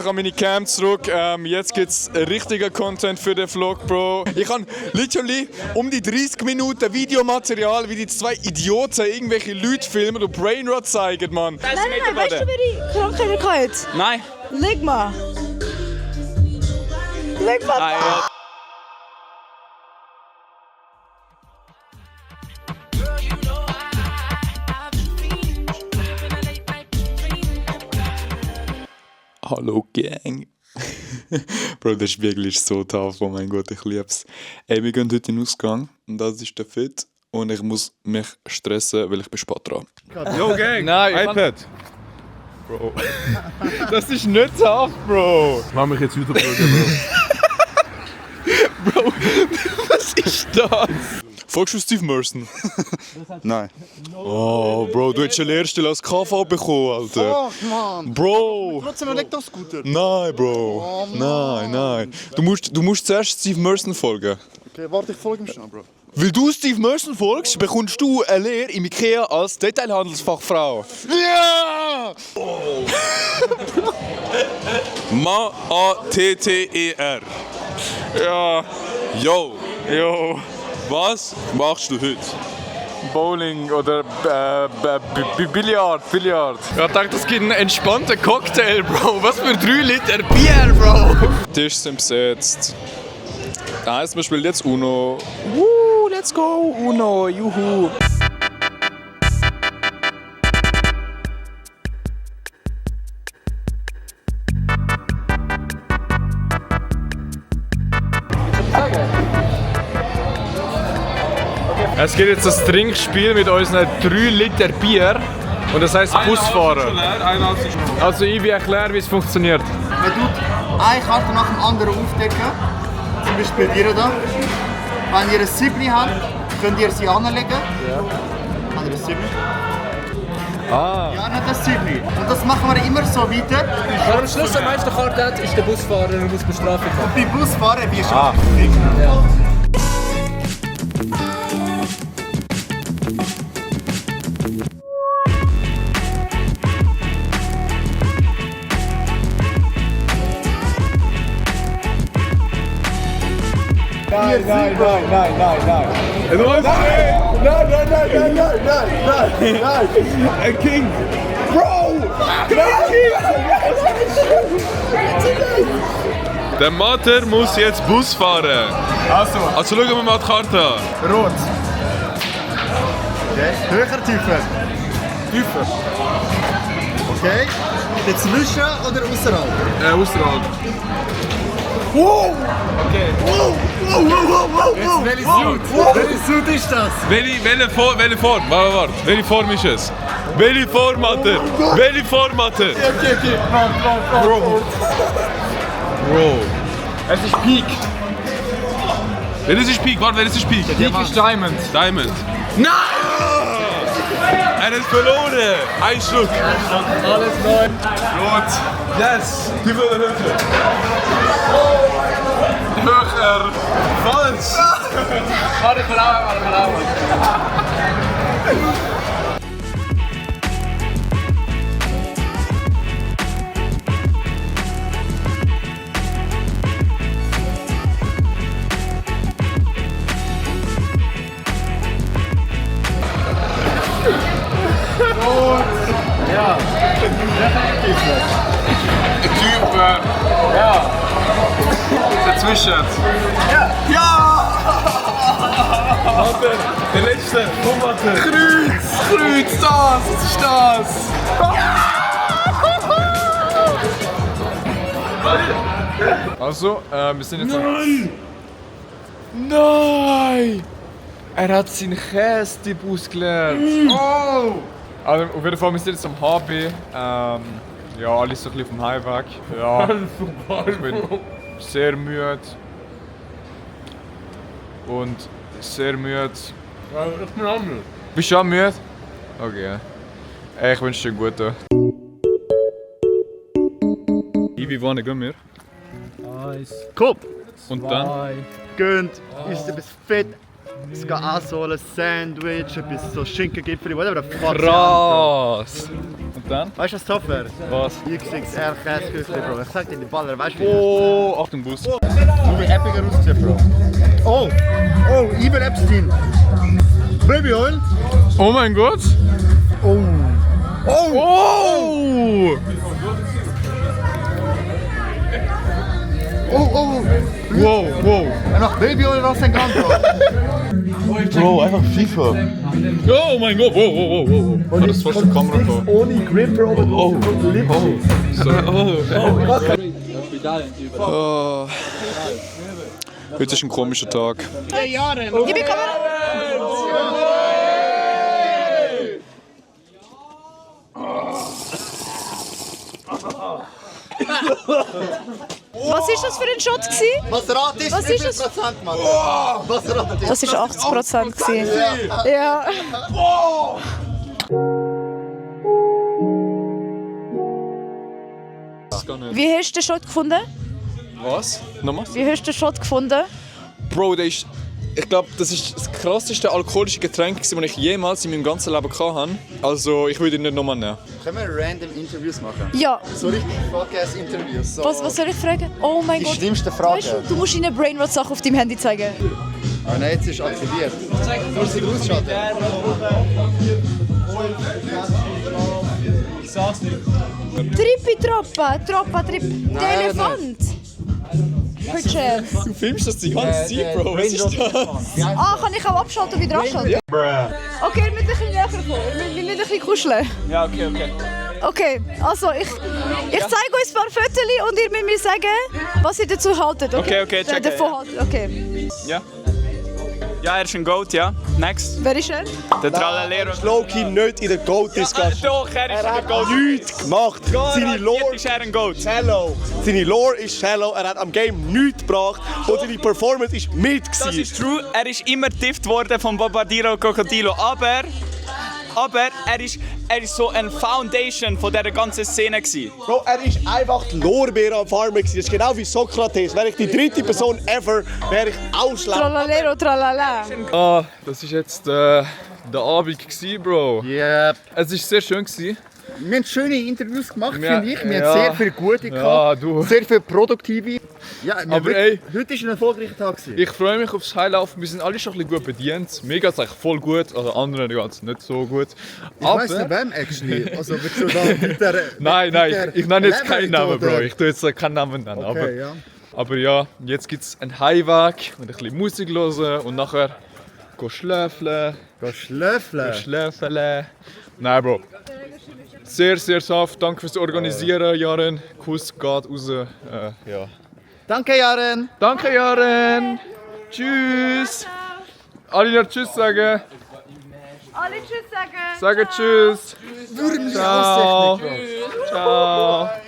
Ich habe meine Cam zurück. Jetzt gibt es richtigen Content für den Vlog, Bro. Ich habe literally um die 30 Minuten Videomaterial, wie die zwei Idioten irgendwelche Leute filmen und Brainrot zeigen, Mann. Nein, weißt du, wer die Krankheit hat? Nein. Leg mal. Leg mal. Ja. Hallo Gang. Bro, der Spiegel ist so tough, oh mein Gott, ich lieb's. Ey, wir gehen heute in den Ausgang und das ist der Fit und ich muss mich stressen, weil ich bin spät dran. Yo, Gang. Nein, iPad. Bro. Das ist nicht tough, Bro. Mach mich jetzt YouTube, Bro, was ist das? Folgst du Steve Merson? Nein. Oh, Bro, du hättest eine Lehrstelle als KV bekommen, Alter. Ach, Mann. Bro. Trotzdem ein Elektroscooter. Nein, Bro. Nein. Du musst zuerst Steve Merson folgen. Okay, warte, ich folge ihm schnell, Bro. Weil du Steve Merson folgst, bekommst du eine Lehre im Ikea als Detailhandelsfachfrau. Ja! M-A-T-T-E-R. Ja, Yo, jo. was machst du heute? Bowling oder Billard. Ich dachte, es gibt einen entspannten Cocktail, Bro. Was für 3 Liter Bier, Bro. Die Tische sind besetzt. Das heisst, wir spielen jetzt Uno. Let's go, Uno, juhu. Es gibt jetzt ein Trinkspiel mit unseren 3 Liter Bier. Und das heisst Busfahren. Also ich will erklären, wie es funktioniert. Man tut eine Karte nach dem anderen aufdecken. Zum Beispiel ihr da. Wenn ihr ein Siebni habt, könnt ihr sie anlegen. Ja. Habt ihr ein Siebni? Ah. Ja, nicht das Siebni. Und das machen wir immer so weiter. Wer am Schluss am meisten Karte hat, ist der Busfahrer und muss bestraft werden. Und beim Busfahren wirst du Ah. Ja. Ein King! Bro! Der Mater muss jetzt Bus fahren. Also schauen wir mal die Karte an. Rot. Okay. Höher, tiefer? Tiefer. Okay. Dazwischen oder außerhalb? Außerhalb. Jetzt welche Suit? Welche Suit ist das? Welche Form? Warte. Welche Form ist es? Welche Form, Mater? Welche Form, Mater? Okay. Bro. Es ist Peak. Welches ist Peak? Warte, welches ist Peak? Peak ist Diamond. Diamond. Nein! Er hat verloren! Ein Schluck! Alles neu. Rot! Yes! Die will höher! Höher! Falsch! Warte, verlaufen. Der Typ, ja. Dazwischen. Der letzte! Komm, Mater! Kreuz, das! Was ist das? Also, wir sind jetzt... Nein! Er hat seinen Käse-Tipp ausgelernt. Oh! Also, auf jeden Fall, wir sind jetzt am HB. Ja, alles so ein bisschen auf dem Heimweg. Ja, ich bin sehr müde. Und sehr müde. Ich bin auch müde. Bist du auch müde? Okay. Ey, ich wünsche dir einen guten. Wie wann gehen wir? Eins, Kopf. Und dann? zwei. Gönnt. Ist etwas fett. Es geht auch so ein Sandwich, etwas so Schinkengipfel, whatever. Krass! Und dann? Weißt du, was top wäre? Was? XXR Käseküchle, Bro. Ich sag dir, die Baller, weißt du wie? Oh, Achtung, Bus. Nur wie epiger aussieht, Bro. Oh, Iber Epstein. Baby Oil. Oh mein Gott! Oh. Oh! Oh. Wow, wow. En nog Baby Oil was zijn kant, Bro. Bro, einfach FIFA. Oh mein Gott, wow, wow, wow, wow. Oh, das ist fast die Kamera gekommen. Ohne Grip, Bro, mit Lippen. Sorry. Oh. Heute ist ein komischer Tag. Gib mir Kamera. Was ist das für ein Shot gewesen? Maserati ist Was wie ist viel es? Prozent, Mann? Maserati. Das ist 80% gewesen. Ja. Wie hast du den Shot gefunden? Was? Nochmal? Wie hast du den Shot gefunden? Bro, ich glaube, das ist das krasseste alkoholische Getränk, das ich jemals in meinem ganzen Leben hatte. Also, ich würde ihn nicht nochmal nehmen. Können wir random Interviews machen? Ja. So richtig Podcast-Interviews. So. Was soll ich fragen? Oh mein Die Gott. schlimmste Frage. Weißt du musst ihnen Brainrot-Sachen auf deinem Handy zeigen. Ah, nein, jetzt ist aktiviert. Du musst sie ausschalten. Troppa, Trip. Der Elefant. Perchance. Du filmst das die ganze Zeit, Bro. Was ist das? Ah, kann ich auch abschalten und wieder anschalten? Okay, ihr müsst ein bisschen näher kommen. Wir müssen ein bisschen kuscheln. Ja, okay. Okay, also ich zeige euch ein paar Fotos und ihr müsst mir sagen, was ihr dazu haltet. Okay, check. Davon haltet. Okay. Ja. Ja, er ist ein Goat, ja. Next. Wer ist er? Der Trallalero. Loki nicht in der Goat-Discussion. Doch, er ist ein Goat. Nichts gemacht. Seine Lore Ist er ein Goat? shallow. Seine Lore ist shallow. Er hat am Game nichts gebracht und seine Performance ist mit Das gewesen. ist true. Er ist immer difft worden von Bombardiro Crocodilo. Aber er ist so ein Foundation von dieser ganzen Szene gewesen. Bro, er ist einfach die Lorbeere am Farmen gewesen. Das ist genau wie Sokrates. Wäre ich die dritte Person ever, wäre ich ausschlagend. Trallalero, tralala. Ah, das war jetzt der Abend, Bro. Yep. Es war sehr schön. Wir haben schöne Interviews gemacht, Ja, finde ich. Wir ja. haben sehr viele gute Ja, gehabt. du. Sehr viele produktive. Ja, Aber ey, heute war ein erfolgreicher Tag. ich freue mich aufs Heilaufen. Wir sind alle schon ein bisschen gut bedient. Mir geht es eigentlich voll gut, also anderen geht es nicht so gut. Ich weiss nicht, wem actually. Also, willst du da mit der... Nein, ich nenne jetzt keinen Leverage, Namen, Bro. oder? Ich tue jetzt keinen Namen nennen. Okay, ja. Aber ja, jetzt gibt es einen Heimweg und ein bisschen Musik hören und nachher gehen schlafen. Geh schlöffeln. Schlafen. Nein, Bro. Sehr, sehr saft. Danke fürs Organisieren, Jaren. Kuss geht raus. Ja. Danke, Jaren. Danke, Jaren. Tschüss. Alle noch Tschüss sagen. Alle Tschüss sagen. Sagen Tschüss. Ciao. Ciao.